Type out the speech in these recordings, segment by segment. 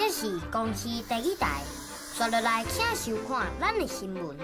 這是公視第二台，紲落來請收看咱的新聞。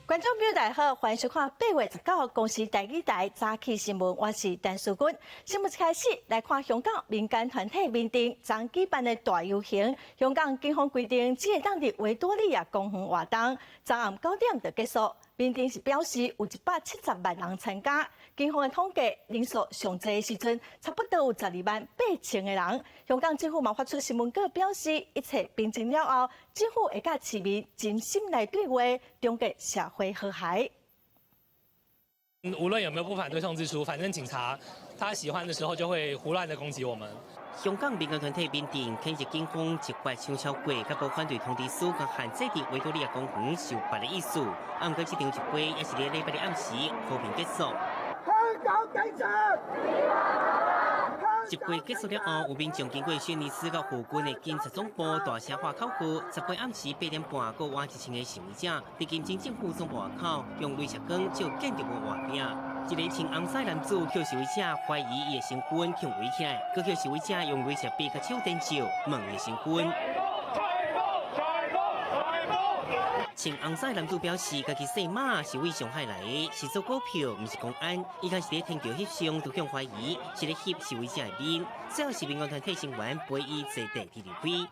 觀眾朋友大家好，歡迎收看8月19公視台語台早起新聞，我是陳淑君。新聞一開始來看香港民間團體民陣昨舉辦的大遊行，香港警方規定只會當佇維多利亞公園活動，昨暗9點就結束。民陣是表示有170萬人參加，警方的統計人數上濟的時陣，差不多有12萬8千个人。香港政府嘛發出新聞稿表示，一切平靜了後，政府會佮市民真心來對話，終結社會和諧。無論有沒有不反對通知書，反正警察他喜歡的時候就會胡亂的攻擊我們。香港民間團體民陣譴責警方執法傷超過，佮無反對通知書佮限制佇維多利亞公園受罰的意思。啊，毋過這場集會也是佇禮拜日暗時和平結束。香港警察！集會結束了後，有民眾經過軒尼詩佮附近的警察總部大聲喊口號。18暗時8點半，閣倚1000个示威者佇金鐘政府總部外口用雷射光照建築物外壁。一个穿紅衫男子予示威者懷疑伊的身份，予圍起來，閣予示威者用雷射筆佮手電照問伊的身份。穿紅衫男子表示，家己姓馬是為上海來的，是做股票，毋是公安。伊敢是佇天橋翕相，都予懷疑是咧翕示威者的面。最後是民間團體成員陪伊坐地鐵離開。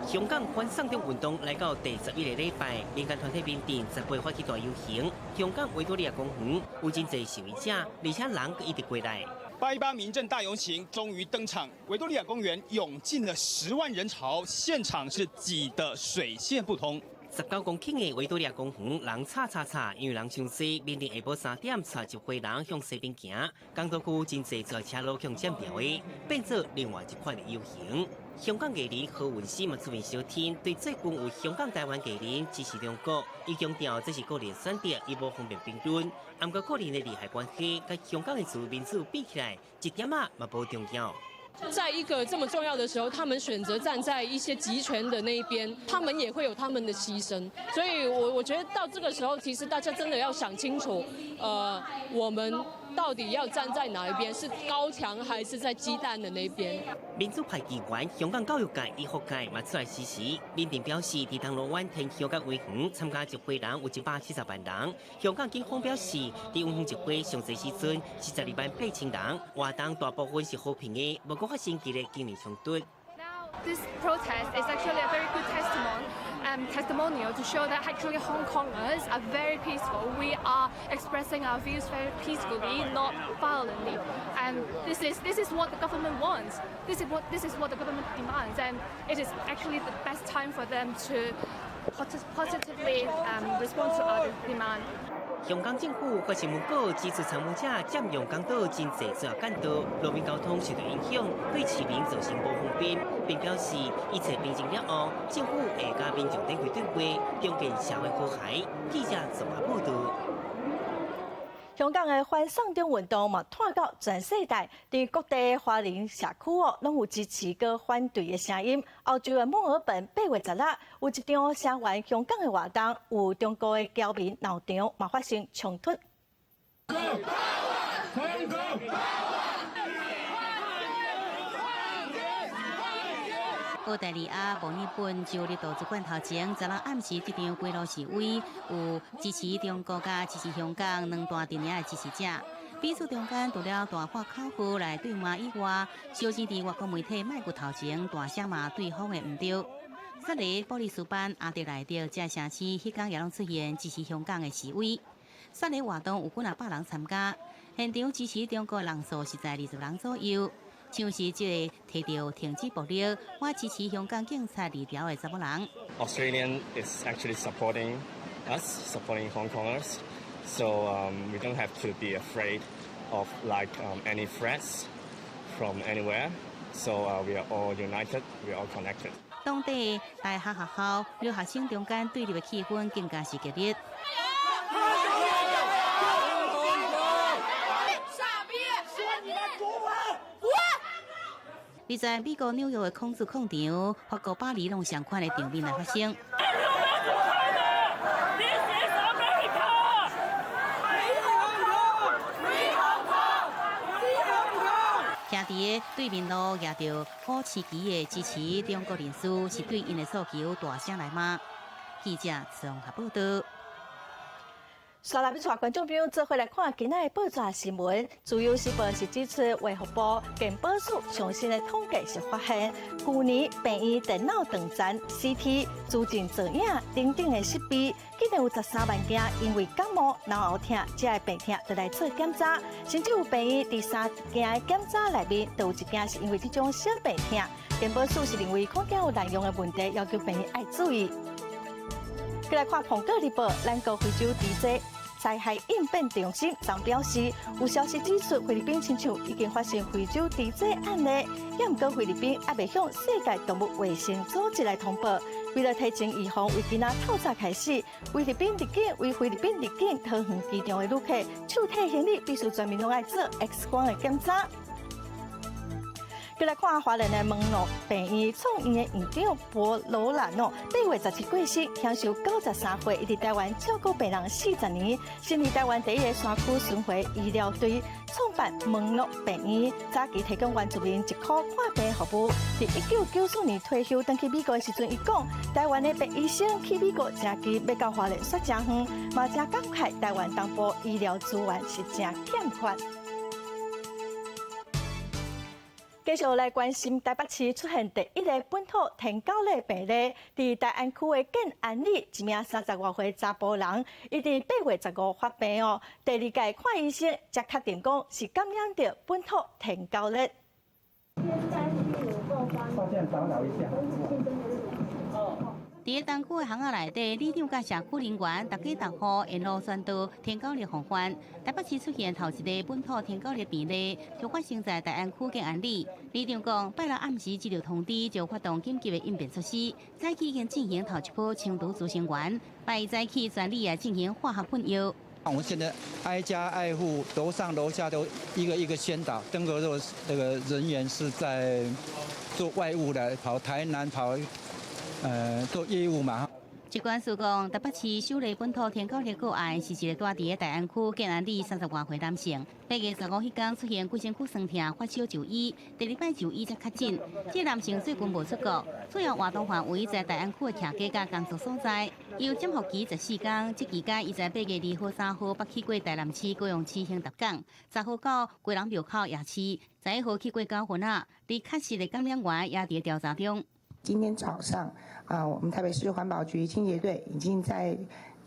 香港反送中運動來到第11個禮拜，民間團體民陣18發起大遊行。香港維多利亞公園有真濟示威者，而且人閣一直過來。 818民陣大遊行終於登場，維多利亞公園湧進了10萬人潮，現場是擠得水泄不通。19公頃的維多利亞公園人吵吵吵，因為人傷濟，民陣下晡3點帶一伙人向西邊行，港島區真濟座車路予佔牢的，變做另外一款的遊行。香港藝人何韻詩嘛出面相挺，對最近有香港、台灣藝人支持中國，伊強調這是個人選擇，伊無方便評論。毋過個人的利害關係，佮香港的自由民主比起來，一點仔嘛無重要。在一個這麼重要的時候，他們選擇站在一些極權的那一邊，他們也會有他們的犧牲。所以我覺得到這個時候，其實大家真的要想清楚，我們到底要站在哪一邊？是高牆還是在雞蛋的那邊？民主派議員、香港教育界、醫學界嘛出來支持。民陣表示，佇銅鑼灣天橋佮維園參加集會人有170萬人。香港警方表示，佇維園集會上濟時陣是12萬8千人。活動大部分是和平的，無閣發生激烈警民衝突。 This protest is actually a very good testimonial to show that actually Hong Kongers are very peaceful. We are expressing our views very peacefully, not violently. And this is what the government wants. This is what the government demands. And it is actually the best time for them to positively respond to our demand. 香港政府發新聞稿指出，參與者佔用港島真濟主要幹道，路面交通受到影響，對市民造成無方便，並表示一切平靜了後，政府會佮民眾展開對話，重建社會和諧。記者綜合報導。香港的反送中運動嘛，湠到全世界，佇各地華人社區哦，攏有支持佮反對的聲音。澳洲的墨爾本8月16有一場聲援香港的活動，有中國的僑民鬧場，嘛發生衝突。香港！澳大利亞墨爾本州立圖書館頭前，昨昏暗時這場街頭示威，有支持中國佮支持香港兩大陣營的支持者。彼此中間除了大喊口號來對罵以外，小聲佇外國媒體麥克頭前大聲罵對方的毋對。雪梨、布里斯班、阿德萊德這城市，彼工也攏出現支持香港的示威。雪梨活動有幾若百人參加，現場支持中國人數是在20人左右。像是這个提著停止暴力，我支持香港警察字條的查某人。 Australian is actually supporting us, supporting Hong Kongers, so we don't have to be afraid of like any threats from anywhere. So we are all united, we are all connected. 當地大學學校留學生中間對立的氣氛更加是激烈。而在美國紐約的孔子廣場，法國巴黎攏相款的場面來發生。徛佇對面路，舉著五星旗的支持中國人士，是對𪜶的訴求大聲來罵。記者綜合報導。煞來欲帶觀眾朋友做伙來看今仔的報紙新聞。自由時報是指出，衛福部健保署上新的統計是發現，舊年病院電腦斷層、CT、自證造影等等的設備，竟然有13萬件因為感冒、腦後疼這个病痛，就來做檢查，甚至有病院佇三件的檢查內面，都有一件是因為這種小病痛。健保署是認為可能有濫用的問題，要求病院愛注意。閣來看《蘋果日報》，咱國非洲地災災害應變中心昨表示，有消息指出，菲律賓親像已經發生非洲豬瘟案例，也毋過菲律賓猶未向世界動物衛生組織來通報。為了提前預防，為今仔透早開始，菲律賓入境為菲律賓入境桃園機場的旅客，手提行李必須全面攏愛做 X 光的檢查。閣來看花蓮的門諾病院創院的院長薄羅蘭哦，8月17過身，享壽93歲，伊佇台灣照顧病人40年，成為台灣第一个山區巡迴醫療隊，創辦門諾病院，早期提供原住民一箍看病服務。佇1994年退休，轉去美國的時陣，伊講台灣的白醫生去美國誠近，欲到花蓮煞誠遠，嘛誠感慨台灣東部醫療資源是誠欠缺。繼續來關心台北市出現第一个本土天狗癩病例，佇大安區的建安里，一名30外歲查埔人，伊佇8月15發病哦，第二屆看醫生才確定講是感染著本土天狗癩。佇咧東區的巷仔內底，里長佮社區人員逐家逐戶沿路宣導天狗癩防範。台北市出現頭一个本土天狗癩病例，就發生在大安區建安里。里長講，拜六暗時接到通知，就發動緊急的應變措施，早起已經進行頭一波清除孳生源，拜早起全里也進行化學噴藥。我們現在挨家挨戶，樓上樓下都一個一個宣導。登革熱這個人員是在做外務的，跑台南跑。做業務嘛。疾管署講，台北市首例本土天狗癩個案是一個住佇咧大安區建安里30外歲男性。8月15彼工出現規身軀痠痛、發燒就醫，第二擺就醫才確診。這個男性最近無出國，主要活動範圍在大安區的徛家佮工作所在。有潛伏期14天，這期間伊在8月2號、3號捌去過台南市、高雄市、興達港，10號到基隆廟口夜市，11號去過九份仔，而確實的感染源也佇調查中。今天早上啊，我們台北市環保局清潔隊已經在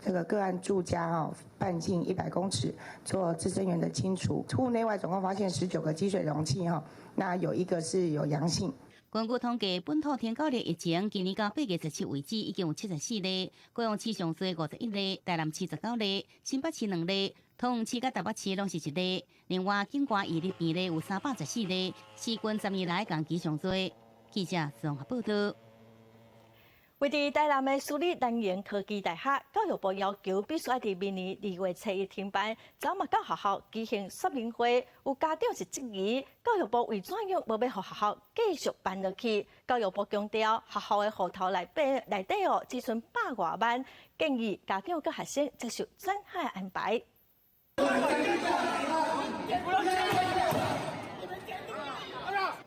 這個個案住家啊半徑100公尺做孳生源的清除，戶內外總共發現19個積水容器哈，那有一個是有陽性。根據統計，本土天狗癩疫情今年到8月17為止，已經有74例，高雄市上濟51例，台南市19例，新北市2例，桃園市佮台北市攏是1例。另外，境外移入病例有314例，是近10年來同期上濟。記者綜合報導。位佇台南的私立南瀛科技大學，教育部要求必須愛佇明年2月初1停辦，昨嘛到學校舉行說明會，有家長是質疑教育部為怎樣無欲予學校繼續辦落去？教育部強調，學校的戶頭內底內底哦，只剩百外萬，建議家長佮學生接受轉學安排。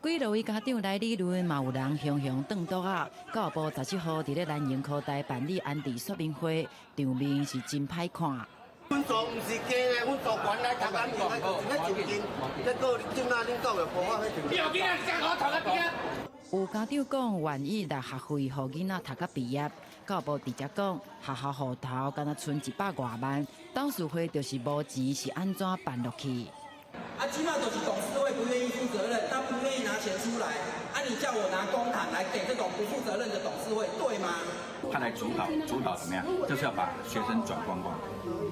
幾落位家長來理論，嘛有人雄雄轉桌仔。教育部17號佇咧南瀛科大辦理安置說明會，場面是真歹看。分數毋是加的，分數懸來讀咱講，就是咧就近，結果這馬恁教育部法彼有家長講願意納學費，予囡仔讀到畢業。教育部直接講，學校戶頭敢若賰100外萬，董事會就是無錢，是按怎辦落去？啊，這馬就是董事會不願意負責任，他不願意拿錢出來。啊，你叫我拿公帑來給這種不負責任的董事會，對嗎？他來主導，主導怎麼樣？就是要把學生轉光光。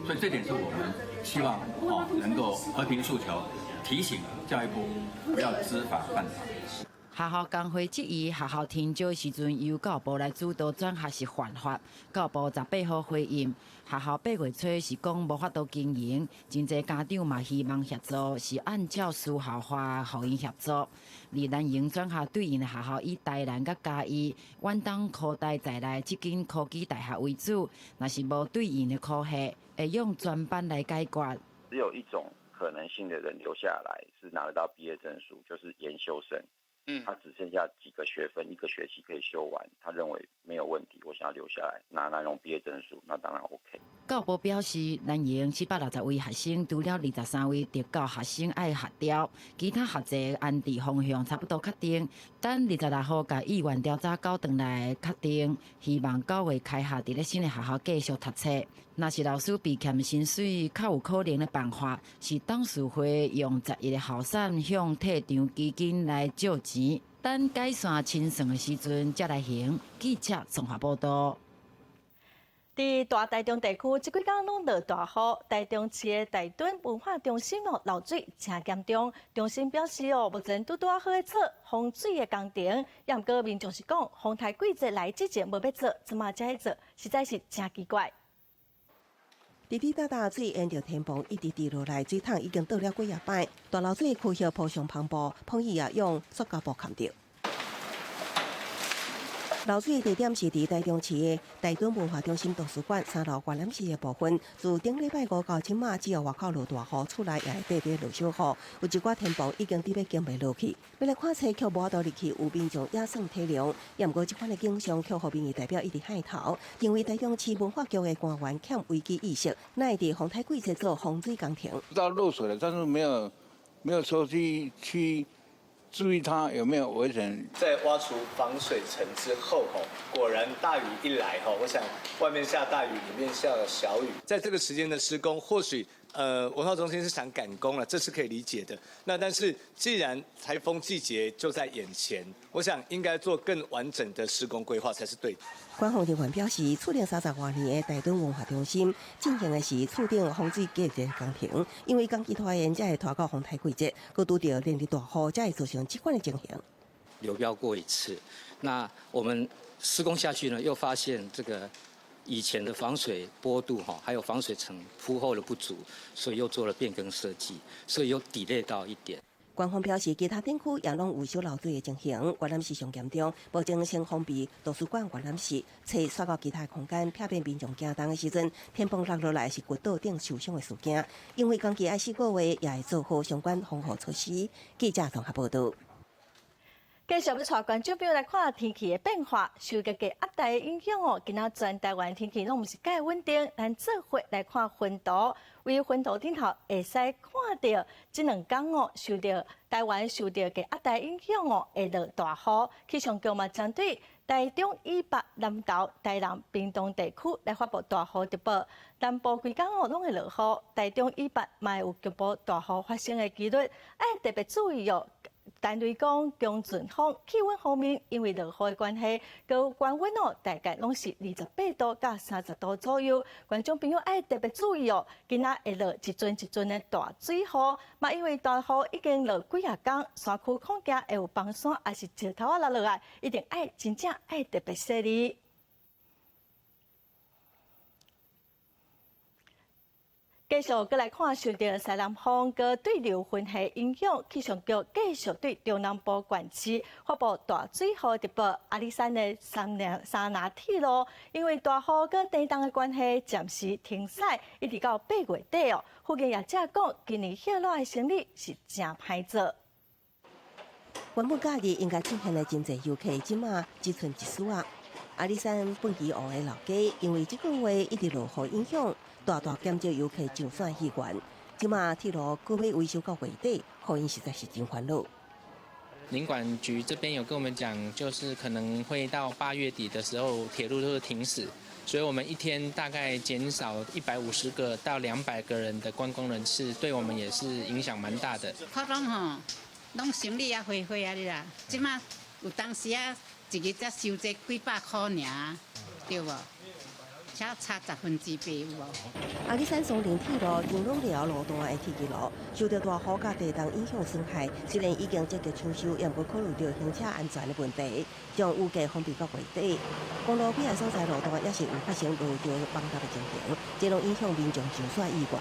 所以這點是我們希望哦能夠和平訴求，提醒教育部不要知法犯法。學校工會質疑學校停招時陣由教育部來主導轉學是犯法。教育部18號回應，學校8月初是講無法度經營，真濟家長嘛希望協助，是按照私校化予𪜶協助。而南榮轉學對應的學校以台南佮嘉義、遠東科大在內這間科技大學為主，若是無對應的科系，會用專班來解決。只有一種可能性的人留下來是拿得到畢業證書，就是研修生。他只剩下幾個學分，一個學期可以修完，他認為沒有問題，我想要留下來拿那種畢業證書，那當然 OK。教育部表示，南榮760位學生，除了23位特教學生愛學調，其他學制安置方向差不多確定。等26號共意願調查交轉來確定，希望9月開學佇咧新的學校繼續讀冊。若是老師被欠薪水，較有可能的辦法是董事會用11個候選向退場基金來借錢，等解散清算的時陣才來還。記者綜合報道。佇大台中地區，這幾工攏落大雨，台中市的大墩文化中心哦漏水誠嚴重。中心表示哦，目前拄拄仔好咧做防水的工程，也毋過民眾是講，風颱季節來之前無欲做，這馬才去做，實在是誠奇怪。滴滴答答水沿著天棚一直滴落來，水桶已經倒了幾仔擺。大漏水區域鋪上帆布，風雨也用塑膠布冚著。漏水的地點是佇台中市的大墩文化中心圖書館三樓閱覽室的部分。自頂禮拜五到這馬，只要外口落大雨，厝內也會綴綴落小雨。有一寡天棚已經佇欲經袂落去。欲來看冊卻無法度入去，有民眾也算體諒。也毋過這款的景象卻予民意代表一直害頭，認為台中市文化局的官員欠危機意識，哪會佇風颱季節做防水工程？知道漏水了，但是沒有說去注意它有沒有危險。在挖除防水層之後，果然大雨一來，我想外面下大雨，裡面下了小雨。在這個時間的施工，或許文化中心是想趕工了，這是可以理解的。那但是既然颱風季節就在眼前，我想應該做更完整的施工規劃才是對的。官方人員表示，厝齡30外年的大墩文化中心進行的是厝頂防水隔熱工程，因為工期拖延，才會拖到風颱季節，閣拄著連日大雨，才會造成這款的情形。流標過一次，那我們施工下去呢，又發現這個以前的防水坡度哈，還有防水層鋪厚的不足，所以又做了變更設計，所以又 delay 到一點。官方表示，其他地區也攏有小漏水的情形，閱覽室上嚴重。目前先封閉圖書館閱覽室，冊徙到其他空間，避免民眾驚動的時陣，天棚落落來是骨倒頂受傷的事件。因為工期愛4個月，也會做好相關防護措施。記者綜合報道。繼續欲帶觀眾朋友來看天氣的變化，受這個壓帶的影響哦，今仔全台灣天氣攏毋是蓋穩定。咱做伙來看雲圖，佇雲圖頂頭會使看著，這兩工哦，受著台灣受著低壓帶影響哦，會落大雨。氣象局嘛針對台中以北、南投、台南、屏東地區來發布大雨特報。南部規工哦攏會落雨，台中以北嘛會有局部大雨發生的幾率，愛特別注意哦。單位講強陣風，氣溫方面，因為落雨的關係，高溫哦，大概攏是28度到30度左右。觀眾朋友愛特別注意哦，今仔會落一陣一陣的大水雨，嘛因為大雨已經落幾仔工，山區恐驚會有崩山，抑是石頭仔落落來，一定愛真正愛特別細膩。繼續閣來看受著西南風佮對流雲系影響，氣象局繼續對中南部縣市發布大水雨特報。阿里山的山林鐵路因為大雨佮地動的關係，暫時停駛，一直到8月底哦。附近業者講，今年葉老的生意是誠歹做。原本假日應該出現的真濟遊客，這馬只剩一絲仔。阿里山畚箕湖的老街，因為這個月一直落雨影響，大大減少遊客上山意願。這馬鐵路閣欲維修到月底，予𪜶實在是真煩惱。林管局這邊有跟我們講，就是可能會到8月底的時候，鐵路都是停駛，所以我們一天大概減少150個到200個人的觀光人次，對我們也是影響蠻大的。可攏吼，攏生理也花花啊哩啦，這馬有當時啊，一日才收這幾百塊爾，對無？才差8%有無？阿里山松林鐵路長攏寮路段的鐵支路受著大雨佮地動影響損害，雖然已經積極搶修，也毋過考慮著行車安全的問題，將預計封閉到月底。公路邊的所在路段也是有發生路橋崩塌的情形，這攏影響民眾上山意願。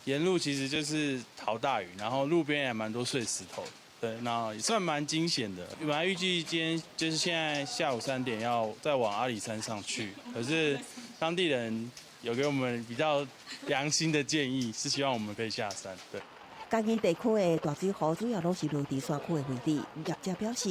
沿路其實就是豪大雨，然後路邊也蠻多碎石頭，對，那也算蠻驚險的。本來預計今天就是現在下午3點要再往阿里山上去，可是當地人有給我們比較良心的建議，是希望我們可以下山。對。嘉義地區的大水雨主要攏是落佇山區的位置。業者表示，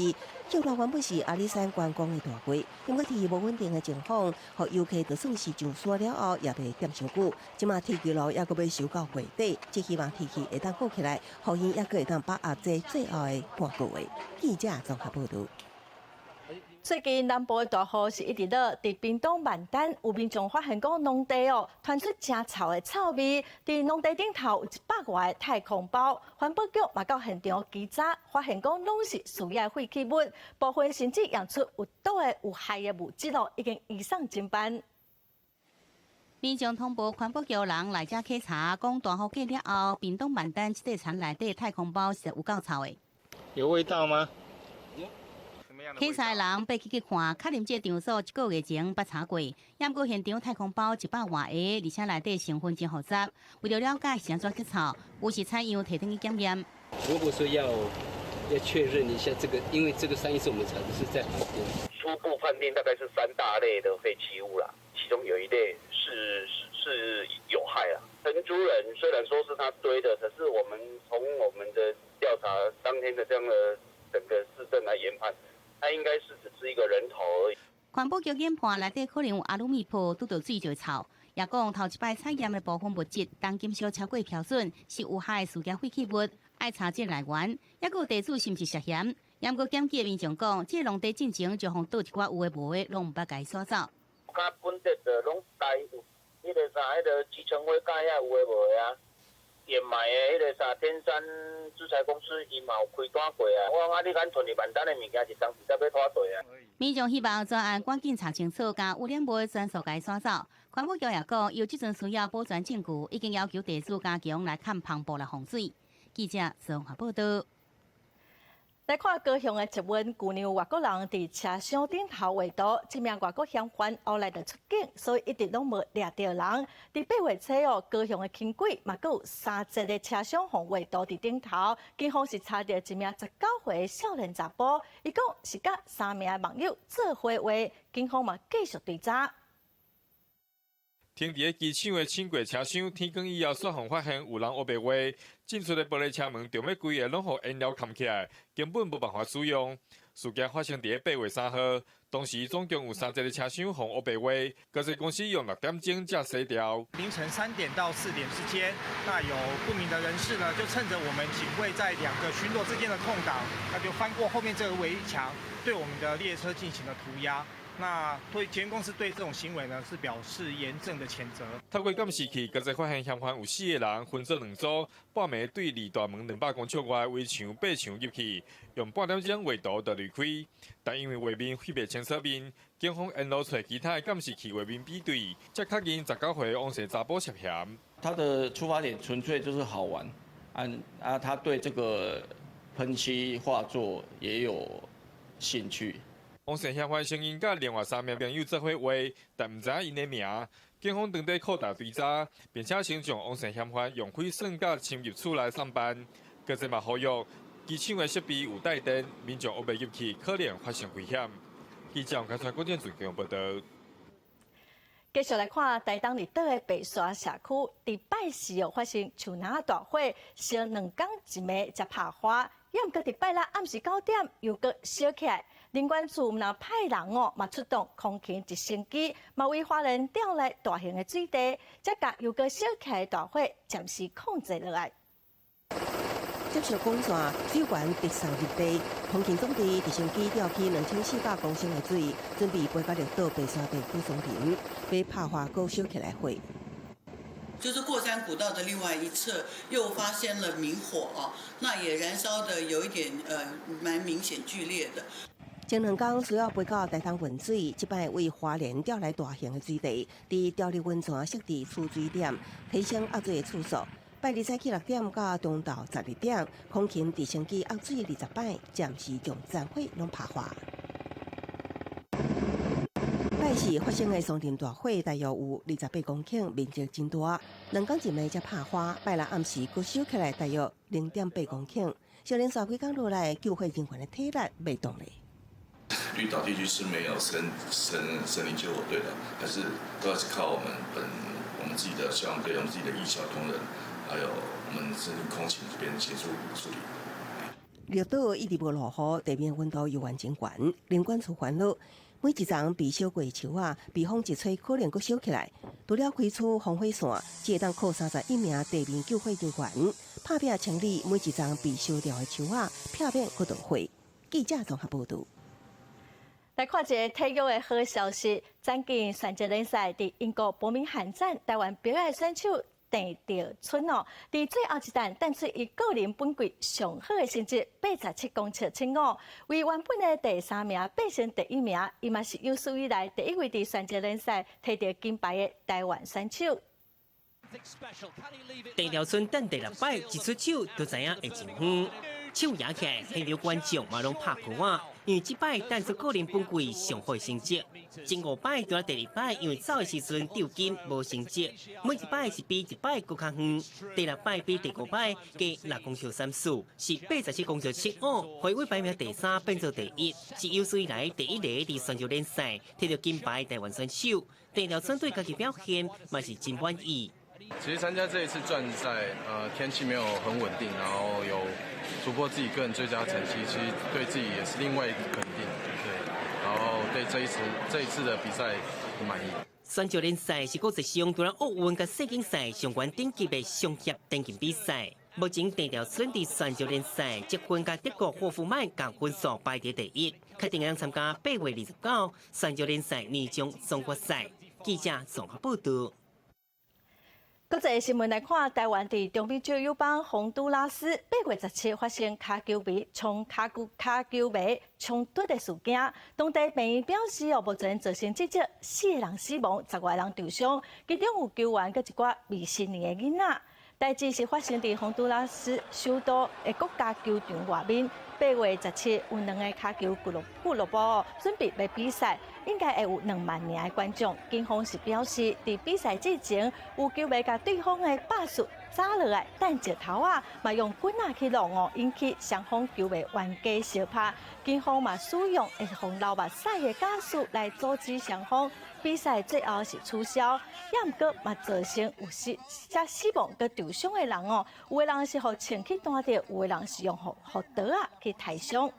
歇熱原本是阿里山觀光的大季，毋過天氣無穩定的情況，予遊客就算是上山了後，也袂踮傷久。這馬鐵支路猶閣欲修到月底，只希望天氣會當好起來，予𪜶猶閣會當把握這最後的半個月。記者綜合報導。最近南部的大雨是一直落，佇屏東萬丹有民眾發現講農地哦，傳出誠臭的臭味，佇農地頂頭有100外個太空包，環保局嘛到現場稽查，發現講攏是私野廢棄物，部分甚至驗出有毒的有害的物質哦，已經移送偵辦。民眾通報環保局人來遮稽查，講大雨過了後，屏東萬丹這塊田內底太空包是有夠臭的。有味道嗎？稽查的人爬起去看，確認這場所一個月前捌查過，毋過現場太空包100外個，而且內底成分真複雜。為著了解是按怎去臭，有時採樣提轉去檢驗。如果說要確認一下這個，因為這個上一次我們查的是在海邊。初步判定大概是三大類的廢棄物啦，其中有一類是有害啦。承租人雖然說是他堆的，可是我們從我們的調查當天的這樣的整個事證來研判。他應該是只是一個人頭而已。環保局研判內底可能有阿魯米泡，拄著水就會臭。也講頭一擺採驗的部分物質，重金屬超過標準，是有害私家廢棄物，愛查這來源。抑閣有地主是毋是涉嫌？毋過檢舉的民眾講，這個農地進前就予倒一寡有的無的，攏毋捌共伊刷走。較本地的攏帶有彼個啥，彼個集成灰蓋遐有的無的啊，掩埋的彼個啥天山資材公司伊嘛有開單過啊。我講啊，你敢囤佇萬丹的物件是當時才欲拖地啊。民眾希望專案趕緊查清楚，共污染物全數共伊刷走。環保局也講，由這陣需要保全證據，已經要求地主加強來崁帆布來防水。記者綜合報導。來看高雄的捷運，舊年有外國人佇車廂頂頭畫圖，這名外國嫌犯後來就出境，所以一直攏無掠著人。佇8月初哦，高雄的輕軌嘛，閣有三節的車廂予畫圖佇頂頭，警方是查著一名19歲的少年查埔，伊講是佮三名網友做伙畫，警方嘛繼續追查。停佇咧機場的輕軌車廂，天光以後，煞予發現有人烏白畫，進出的玻璃車門，著欲規个攏予顏料崁起來，根本無辦法使用。事件發生佇咧8月3號，當時總共有三節的車廂予烏白畫，高鐵公司用6點鐘才洗掉。凌晨3點到4點之間，那有不明的人士呢，就趁着我們警衛在兩個巡邏之間的空檔，那就翻過後面這個圍牆，對我們的列車進行了塗鴉。那對捷運公司對這種行為呢，是表示嚴正的譴責。透過監視器，國際發現嫌犯有四個人分做兩組，半暝對離大門200公尺外圍牆爬牆入去，用半點鐘畫圖就離開。但因為畫面彼袂清楚面，警方沿路揣其他的監視器畫面比對，才確認19歲王姓查埔涉嫌。他的出發點純粹就是好玩，啊啊，他對這個噴漆畫作也有興趣。王姓嫌犯承認佮另外三名朋友做伙畫，但毋知影𪜶的名。警方當地擴大追查，並且先將王姓嫌犯用開算甲侵入厝內上班。國際嘛呼籲，機場的設備有帶電，民眾烏白入去可能發生危險。記者黃開川、郭建俊報導。繼續來看台東綠島的白沙社區，佇拜四哦發生樹林大火，燒2工一暝才拍花，猶毋過佇拜六暗時9點又閣燒起來。林管處毋但派人哦，嘛出動空勤直升機，嘛為花蓮調來大型的水袋，才共又閣燒起來大火暫時控制落來。接續講線，水源直送入地，空勤總隊直升機調起2400公升的水，準備飛到綠島白沙地區松林，欲拍花閣燒起來火。就是過山古道的另外一側又發生了明火哦，那也燃燒的有一點蠻明顯劇烈的。前兩工需要背到台東汶水，這擺為花蓮調來大型的水池，佇柱里溫泉設置取水點，提升壓水的次數。拜二早起6點到中晝12點，空勤直升機壓水20擺，暫時將殘火攏拍化。拜四發生的松林大火，大約有28公頃，面積真大。2工前暝才拍花，拜六暗時閣燒起來，大約0.8公頃。小連續幾工落來，救火人員的體力袂動咧。綠島地區是沒有森林救火隊的，還是都是靠我們自己的消防隊、我們自己的義消同仁，還有我們森林空勤這邊協助處理。綠島一直無落雨，地面溫度猶原真懸，林管處煩惱，每一叢被燒過的樹仔，被風一吹，可能閣燒起來。除了開出防火線，只會當靠31名地面救火人員，拍拚清理每一叢被燒掉的樹仔，避免閣著火。記者綜合報導。來看一个體育的好消息，最近旋石聯賽佇英國伯明翰站，台灣表的選手鄭兆春哦，佇最後一彈彈出伊個人本季上好的成績，87公尺75，為原本的第三名變成第一名，伊嘛是有史以來第一位佇旋石聯賽提著金牌的台灣選手。鄭兆春等第六擺一出手就知影會真遠，手舉起來，現場觀眾嘛攏拍噗仔，因為這擺彈出個人本季上好的成績。前五擺除了第二擺，因為走的時陣丟金無成績，每一擺是比一擺閣較遠。第六擺比第五擺加6公尺34，是87公尺75，回位排名第三變做第一，是有史以來第一個佇旋石聯賽提著金牌台灣選手。鄭兆春對家己表現嘛是真滿意。其實參加這一次鑽石賽，天氣沒有很穩定，然後有突破自己個人最佳成績，其實對自己也是另外一個肯定，對，然後對這一次的比賽很滿意。旋石聯賽是國際上除了奧運佮世錦賽上懸等級的商業電競比賽。目前鄭兆春佇旋石聯賽積分佮德國霍夫曼共分數排佇第一，確定會參加8月29旋石聯賽年終總決賽。記者綜合報道。國際新聞來看，台灣佇中美洲友邦洪都拉斯8月17發生跤球迷衝跤球迷衝突的事件，當地病院表示哦，目前造成至少四个人死亡，10外人受傷，其中有球員佮一寡未成年的囡仔。代誌是發生佇洪都拉斯首都的國家球場外面。8月17有兩个跤球俱樂部準備欲比賽，應該會有2萬名的觀眾。警方是表示，佇比賽之前，有球迷共對方的巴士砸落來，擲石頭仔，嘛用棍仔去挵哦，引起雙方球迷冤家相拍。警方嘛使用會予流目屎的瓦斯來阻止雙方。比賽最後是取消，也毋過嘛造成有死遮死亡佮受傷的人哦，有的人是予銃去彈著，有的人是用予刀仔去刣傷。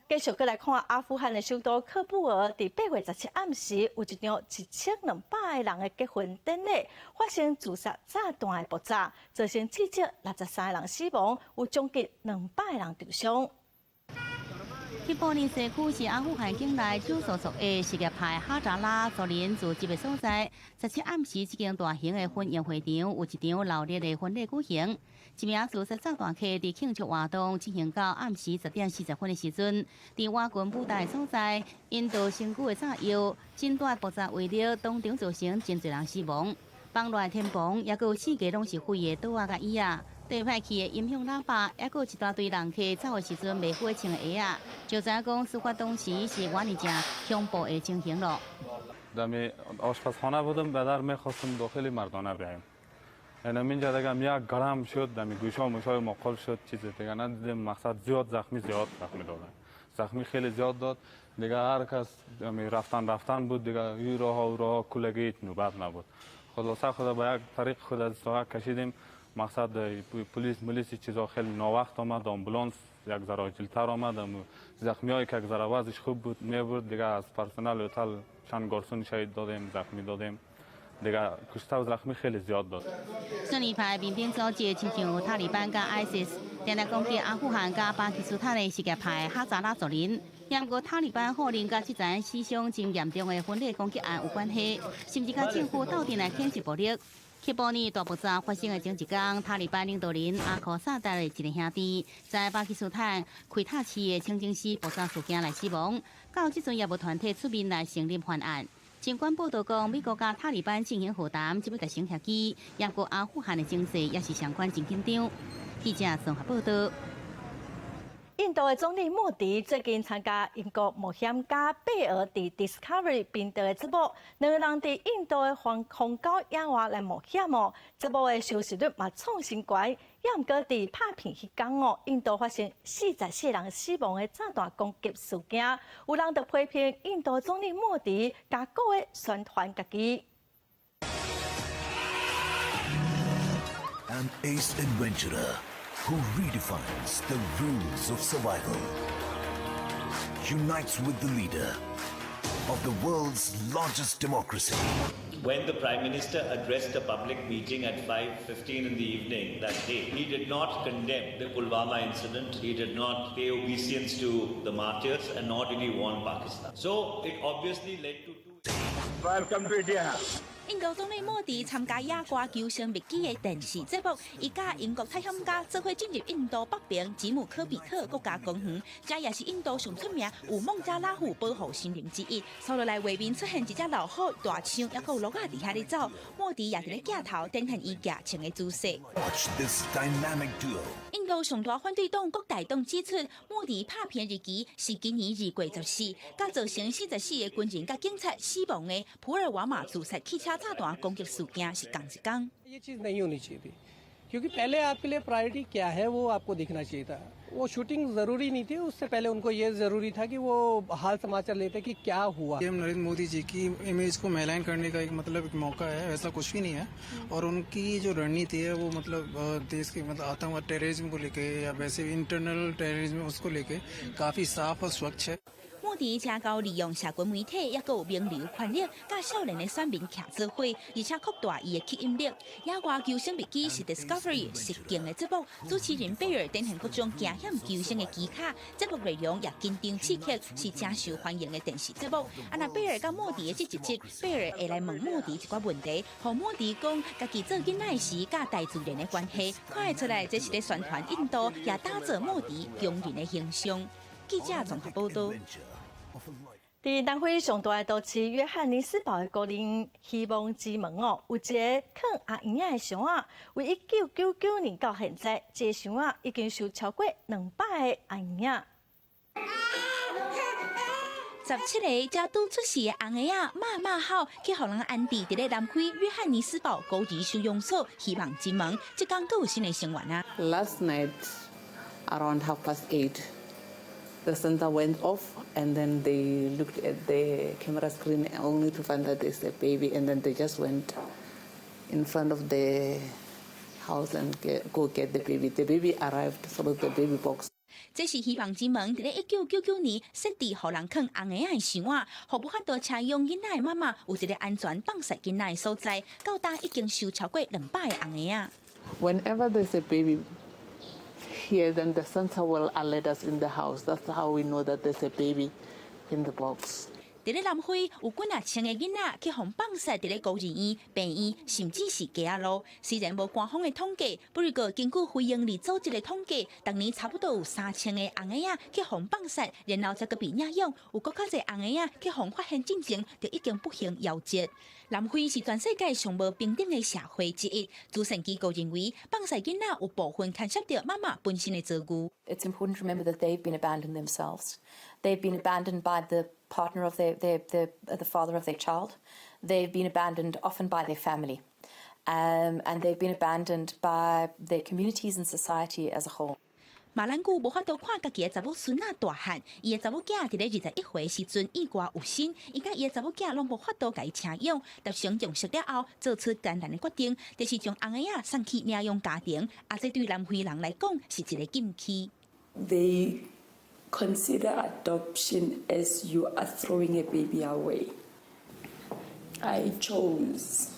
繼續閣來看阿富汗的首都喀布爾，佇8月17暗時有一場1200個人的結婚典禮發生自殺炸彈的爆炸，造成至少63個人死亡，有將近200個人受傷。喀布爾社區是阿富汗境內少數族裔什葉派哈扎拉族人聚集的所在。17暗時，這間大型的婚宴會場有一場鬧熱的婚禮舉行。一名自殺炸彈客佇慶祝活動進行到暗時10點40分的時陣，佇瓦群舞台所在，引導身軀的炸藥，真大爆炸威力，當場造成真濟人死亡。房內天棚抑閣有四界攏是廢的桌仔佮椅仔。對歹去的音響喇叭，抑閣有一大堆人客走的時陣袂赴穿的鞋仔，就知影講事發當時是偌爾正恐怖的情形咯。 دمی آشپزخانه بودم به در میخواستم داخل مردانه بیایم یعنی اینجا دیگه یک گرم شد دمی گوشا موشای ما قل شد چیز دیگه ندیدیم مقصد زیاد زخمی زیاد زخمی دادن زخمی خیلی زیاد داد دیگه هر کس رفتن رفتن بود دیگه این راه و راه کلگی نوبت نبود خلاصه خدا با یک طریق خود از ساحه کشیدیم مقصد پلیس ملیس چیزا خیلی ناوقت آمد آمبولانس یک ذره عاجل‌تر آمد زخمی هایی که یک ذره وضعش خوب بود میبرد دیگه از پرسنل هتل چند گارسون شهید دادیم زخمی دادیم دیگه کشته و زخمی خیلی زیاد داد 遜尼派民兵組織親像塔利班佮 ISIS，定定攻擊阿富汗佮巴基斯坦的什葉派哈扎拉族人。毋過塔利班否認佮這場死傷真嚴重的婚禮攻擊案有關係，甚至佮政府鬥陣來譴責暴力。喀布爾大爆炸發生的前一工，塔利班領導人阿庫薩達的一个兄弟在巴基斯坦奎塔市的清真寺爆炸事件來死亡，到這陣也無團體出面來承認犯案。儘管報道講美國佮塔利班進行和談，這欲達成協議，不過阿富汗的情勢也是相款真緊張。記者綜合報道。印度的總理莫迪最近參加英國冒險家貝爾佇 Discovery 頻道的節目，兩個人佇印度的荒郊野外來冒險哦。節目的收視率嘛創新高，也毋過佇拍片彼工哦，印度發生44人死亡的炸彈攻擊事件，有人就批評印度總理莫迪加故意宣傳家己。 An ace adventurer who redefines the rules of survival, unites with the leader of the world's largest democracy. When the Prime Minister addressed a public meeting at 5:15 in the evening that day, he did not condemn the Pulwama incident, he did not pay obeisance to the martyrs, and nor did he warn Pakistan. So it obviously led to two. Welcome to India. 印度總理莫迪參加野外求生秘笈的電視節目，伊佮英國探險家做伙進入印度北邊吉姆科比特國家公園，這也是印度上出名有孟加拉虎保護森林之一。紲落來畫面出現一隻老虎、大象，抑閣有鹿仔佇遐咧走。莫迪也佇咧鏡頭展現伊舉槍的姿勢。 Watch this dynamic duo. 印度上大反對黨國大黨指出，莫迪拍片日期是今年2月14，佮造成44個軍人佮警察死亡的普爾瓦馬自殺汽車炸彈攻擊事件是仝一工。 ये चीज़ नहीं होनी चाहिए थी क्योंकि पहले आपके लिए प्रायोरिटी क्या है वो आपको देखना चाहिए था। वो शूटिंग ज़रूरी नहीं थी, उससे पहले उनको ये ज़रूरी था कि वो हाल समाचार लेते कि क्या हुआ। पीएम नरेंद्र मोदी जी की इमेज को मेलाइन करने का एक मतलब एक मौका है, ऐसा कुछ भी नहीं है। और उनकी जो रणनीति है वो मतलब देश के मतलब आतंकवाद, टेररिज्म को लेके या वैसे इंटरनल टेररिज्म, उसको लेके काफ़ी साफ और स्वच्छ है। 莫迪誠𠢕利用社群媒體，抑閣有名流權力，佮少年的選民徛做伙，而且擴大伊的吸引力。野外求生秘笈是 Discovery 實境的節目，主持人貝爾展現各種驚險求生的技巧，節目內容也緊張刺激，是誠受歡迎的電視節目。啊，若貝爾佮莫迪的這一集，貝爾會來問莫迪一寡問題，予莫迪講家己做囡仔時佮大自然的關係，看會出來這是咧宣傳印度，也打造莫迪強人的形象。記者綜合報道。佇南非上大的都市約翰尼斯堡的孤兒希望之門哦，有一个囥紅嬰仔的箱仔，為1999年到現在，這个箱仔已經收超過200個紅嬰仔。17個才拄出世的紅嬰仔，媽媽吼去予人安置佇咧南非約翰尼斯堡孤兒收容所希望之門，這工閣有新的成員啊。 Last night around 8:30. The sensor went off, and then they looked at the camera screen only to find that there's a baby, and then they just went in front of the house and go get the baby. The baby arrived through the baby box. 這是希望之門佇咧1999年設置予人囥紅嬰仔的箱仔，予無法度車養囡仔的媽媽有一个安全放捒囡仔的所在。到今已經收超過200個紅嬰仔。 Whenever there's a baby here, then the sensor will alert us in the house. That's how we know that there's a baby in the box. 佇咧南非有幾若千個囡仔去予放捒佇咧孤兒院、病院，甚至是街仔路。雖然無官方的統計，不過根據非營利組織的統計，逐年差不多有3000個紅嬰仔去予放捒，然後才閣被領養。有閣較濟紅嬰仔去予發現進前，就已經不幸夭折。南非是全世界上無平等的社會之一。慈善機構認為，放捒囡仔有部分牽涉著媽媽本身的遭遇。 It's important to remember that they've been abandoned themselves. They've been abandoned by the partner of the father of their child. They've been abandoned often by their family. And they've been abandoned by their communities and society as a whole. 馬蘭古無法度看家己的查某孫仔大漢，伊的查某囝佇咧21歲時陣意外有身，伊佮伊的查某囝攏無法度共伊車養，達成共識了後，做出艱難的決定，就是將紅嬰仔送去領養家庭。啊，這對南非人來講是一個禁區。 They consider adoption as you are throwing a baby away. I chose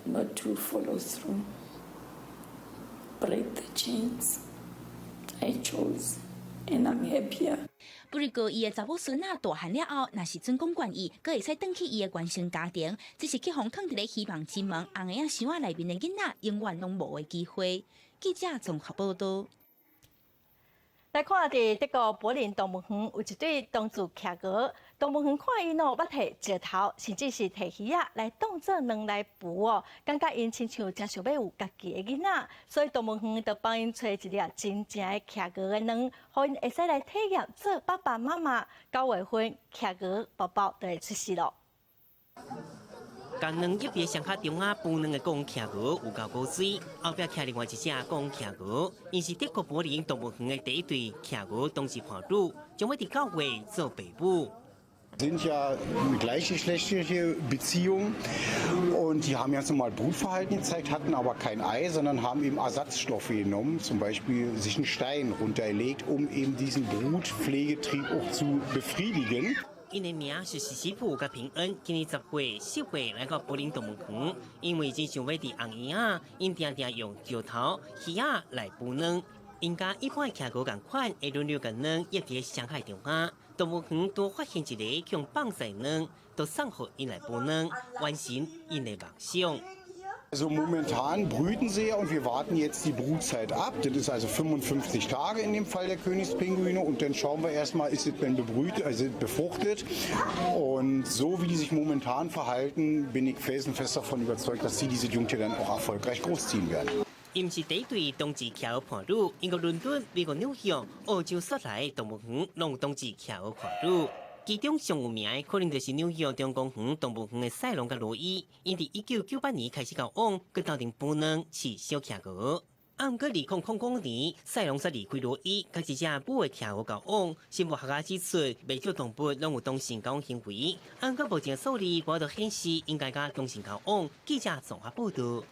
not to follow through, break the chains. I chose, and I'm happier. 不過伊的查某孫仔大漢了後，若是準講願意，閣會使轉去伊的原生家庭。只是去予囥佇咧希望之門紅鞋仔箱仔內面的囡仔，永遠攏無的機會。記者綜合報道。來看佇德國柏林動物園有一對同志企鵝，動物園看𪜶哦，捌提石頭，甚至是提魚仔來當做卵來孵哦，感覺𪜶親像誠想欲有家己的囡仔，所以動物園就幫𪜶揣一粒真正的企鵝的卵，予𪜶會使來體驗做爸爸媽媽。9月份企鵝寶寶就會出世囉。共卵挹佇雙跤中仔孵卵的公企鵝有夠古錐，後壁徛另外一隻公企鵝，𪜶是德國柏林動物園的第一對企鵝同志伴侶，將欲佇9月做爸母。 Sind ja eine gleichgeschlechtliche Beziehung und die haben ganz normal Brutverhalten gezeigt, hatten aber kein Ei, sondern haben eben Ersatzstoffe genommen, zum Beispiel sich einen Stein runtergelegt, um eben diesen Brutpflegetrieb auch zu befriedigen. 𪜶的名是西西普佮平恩，今年10歲、7歲來到柏林動物園，因為真想欲佇紅嬰仔，𪜶定定用石頭、魚仔來孵卵。𪜶佮一般的企鵝仝款，會輪流共卵挹佇雙跤中仔。動物園拄發現一个予放肆卵，就送予𪜶來孵卵，完成𪜶的夢想。 Also momentan brüten sie ja und wir warten jetzt die Brutzeit ab. Das ist also 55 Tage in dem Fall der Königspinguine und dann schauen wir erstmal, ist es denn bebrütet, also befruchtet. Und so wie die sich momentan verhalten, bin ich felsenfest davon überzeugt, dass sie diese Jungtiere dann auch erfolgreich großziehen werden. 𪜶毋是第一對同志企鵝伴侶，英國倫敦、美國紐約、澳洲雪梨動物園攏有同志企鵝伴侶。其中上有名的可能就是紐約中央園動物園的賽龍佮羅伊，𪜶佇1998年開始交往，閣鬥陣孵卵飼小企鵝。啊，毋過2000年，賽龍煞離開羅伊，佮一隻母的企鵝交往。生物學家指出，袂少動物攏有同性交往行為。啊，毋過目前數字無法度顯示應該佮同性交往。記者綜合報道。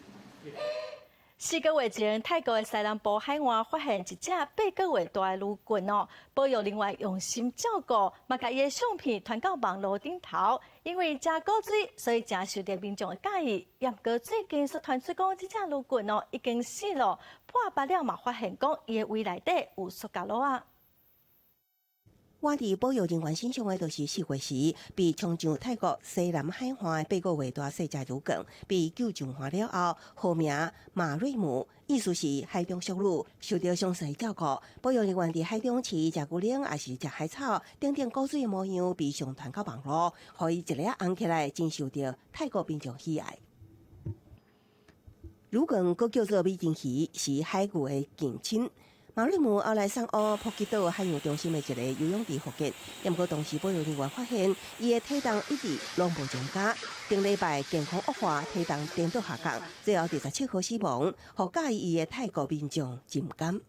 4個月前，泰國的西南部海岸發現一隻8個月大的鱸鯁哦，保育人員用心照顧，嘛共伊的相片傳到網路頂頭。因為誠古錐，所以誠受著民眾的佮意。毋過最近煞傳出講，這隻鱸鯁哦已經死了，破腹了嘛發現講伊的胃內底有塑膠簍仔。倚佇保育人員身上的，就是4月時被衝上泰國西南海岸的8個月大細隻鱸鯁，被救上岸了後，號名馬瑞姆，意思是海中淑女，受著詳細照顧。保育人員佇海中飼伊食牛奶，抑是食海草，等等古錐的模樣被上傳到網路，予伊一下紅起來，真受著泰國民眾喜愛。鱸鯁閣叫做美人魚，是海牛的近親。馬瑞姆後來送往普吉島海洋中心的一个游泳池復健，毋過當時保育人員發現，伊的體重一直攏無增加，頂禮拜健康惡化，體重顛倒下降，最後27號死亡，予佮意伊的泰國民眾真毋甘。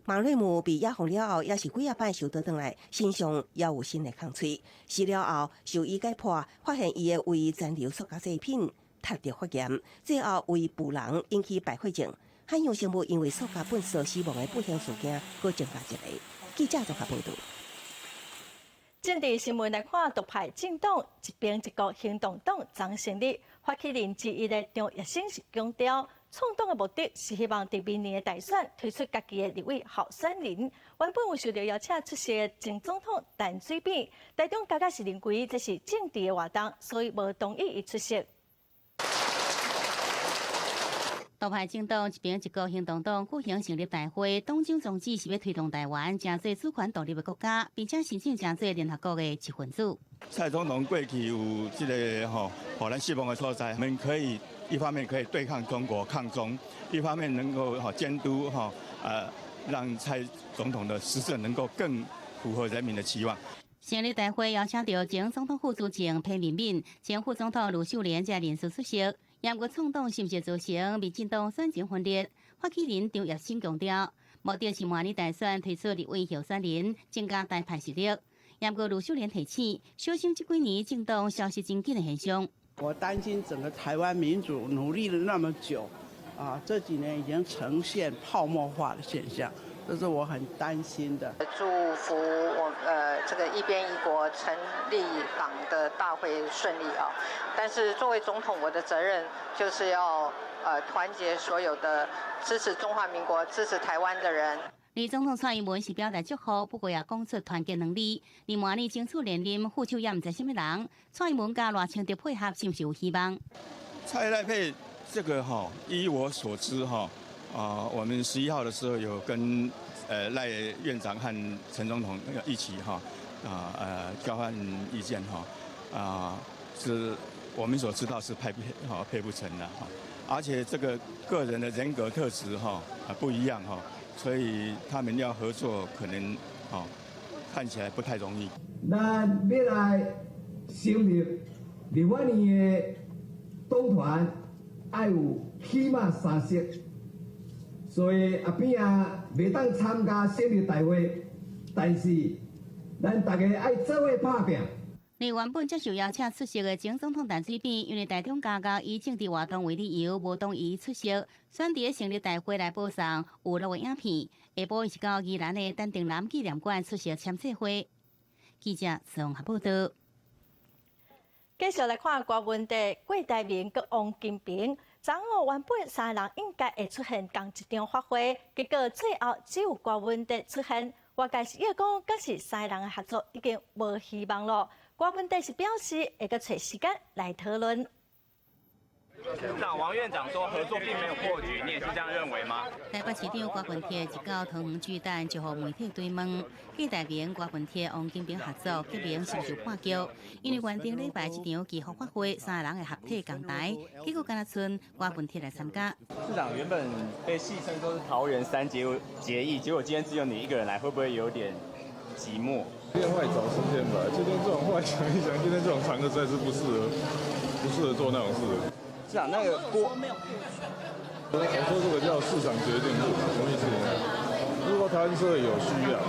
馬瑞姆被野放了後，也是幾仔擺受倒轉來，身上猶有新的空喙。死了後，獸醫解剖，發現伊的胃殘留塑膠製品，窒著發炎，最後胃潰瘍引起敗血症。海洋生物因為塑膠糞埽死亡的不幸事件，閣增加一个。記者綜合報道。政治新聞來看，獨派政黨一邊一國行動黨昨成立，發起人之一的張業生是強調，創黨的目的是希望佇明年的大選推出家己的立委候選人。原本有受著邀請出席的前總統陳水扁，台中感覺是認為這是政治的活動，所以無同意伊出席。獨派政黨一邊一國行動黨舉行成立大會，黨章宗旨是欲推動台灣成做主權獨立的國家，並且申請成做聯合國的一分子。蔡總統過去有這个吼，予咱失望的所在，我們可以一方面可以對抗中國抗中，一方面能夠吼監督吼，讓蔡總統的施政能夠更符合人民的期望。成立大會邀請著前總統府資政彭明敏、前副總統呂秀蓮這人士出席。毋過創黨是毋是造成民進黨選情分裂？發起人張業生強調，目的是明年大選推出立委候選人，增加台派實力。毋過呂秀蓮提醒，小心這幾年政黨消失真緊的現象。我擔心整個台灣民主努力了那麼久，啊，這幾年已經呈現泡沫化的現象，這是我很擔心的。祝福我這個一邊一國成立黨的大會順利啊！但是作為總統，我的責任就是要團結所有的支持中華民國、支持台灣的人。而總統蔡英文是表達祝賀，不過也講出團結兩字。另外呢，爭取連任副手也毋知啥物人。蔡英文佮賴清德配合，是毋是有希望？蔡賴配這個哈，依我所知哈，啊，我們11號的時候有跟賴院長和陳總統一起哈，交換意見哈，啊，是我們所知道是配不哈配不成的哈，而且這個個人的人格特質哈啊不一樣哈。所以他們要合作，可能哦看起來不太容易。咱欲來成立立法院的黨團，愛有起碼三席，所以阿扁仔袂當參加成立大會，但是咱大家愛做伙拍拚。而原本接受邀請出席的前總統陳水扁，因為台中加工以政治活動為理由，無同意出席，選佇成立大會來播送有錄的影片。下晡是到宜蘭的陳定南紀念館出席簽字會。記者綜合報道。繼續來看郭文哲、郭台銘佮王金平，昨昏原本三个人應該會出現仝一場法會，結果最後只有郭文哲出現。外界是臆講，敢是三个人的合作已經無希望囉。郭文哲是表示會閣揣時間來討論。市長王院長說合作並沒有破局，你也是這樣認為嗎？台北市長郭文鐵一到桃園巨蛋就予媒體追問，郭台銘、郭文鐵、王金平合作，結盟是毋是破局？因為原定禮拜這場祈福法會，三个人會合體仝台，結果干焦賰郭文鐵來參加。市長原本被戲稱說是桃園三結義，結果今天只有你一個人來，會不會有點寂寞？另外找時間吧，今天這種話想一想，今天這種場合實在是不適合，不適合做那種事。市長，那個郭，我說這個叫市場決定論，什麼意思？如果台灣社會有需要，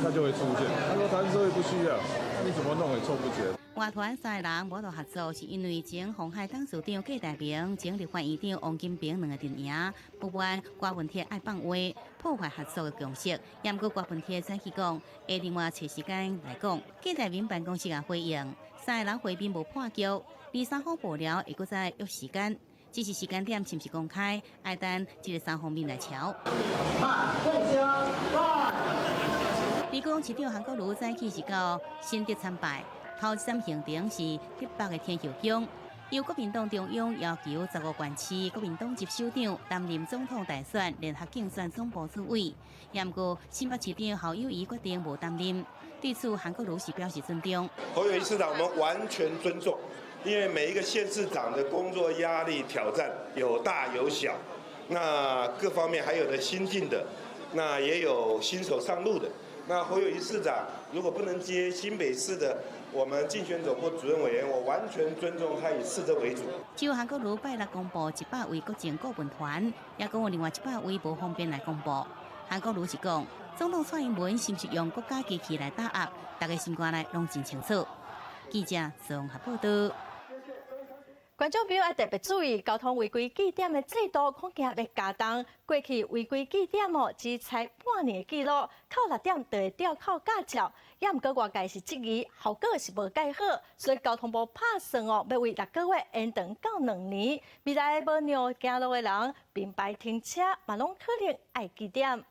它就會出現；如果台灣社會不需要，你怎麼弄也湊不起來。外團三个人無法度合作，是因為前鴻海董事長郭台銘、前立法院長王金平兩個陣營不滿郭文鐵愛放話，破壞合作的共識。毋過郭文鐵早起講，會另外揣時間來講。郭台銘辦公室也回應，三个人會面無破局，二三方幕僚會閣再約時間，只是時間點是毋是公開，愛等這个三方面來喬。李講市長韓國瑜早起是到新竹參拜。頭一站行程是竹北的天后宮，由國民黨中央要求15縣市國民黨籍首長擔任總統大選聯合競選總部主委，毋過新北市長侯友宜決定無擔任。對此，韓國瑜是表示尊重。侯友宜市長，我們完全尊重，因為每一個縣市長的工作壓力挑戰有大有小，那各方面還有的新進的，那也有新手上路的。那侯友宜市長如果不能接新北市的我們競選總部主任委員，我完全尊重他以市政為主。只有韓國瑜拜六公布100位國政顧問團，也講有另外100位無方便來公布。韓國瑜是講，總統蔡英文是毋是用國家機器來打壓，大家心肝內攏真清楚。記者綜合報道。觀眾朋友要特別注意，交通違規記點的制度恐驚欲加重。過去違規記點哦，只採半年的記錄，扣六點就會吊考駕照。也毋過外界是質疑效果是無蓋好，所以交通部拍算哦，欲為六個月延長到2年。未來無讓行路的人並排停車，嘛攏可能愛記點。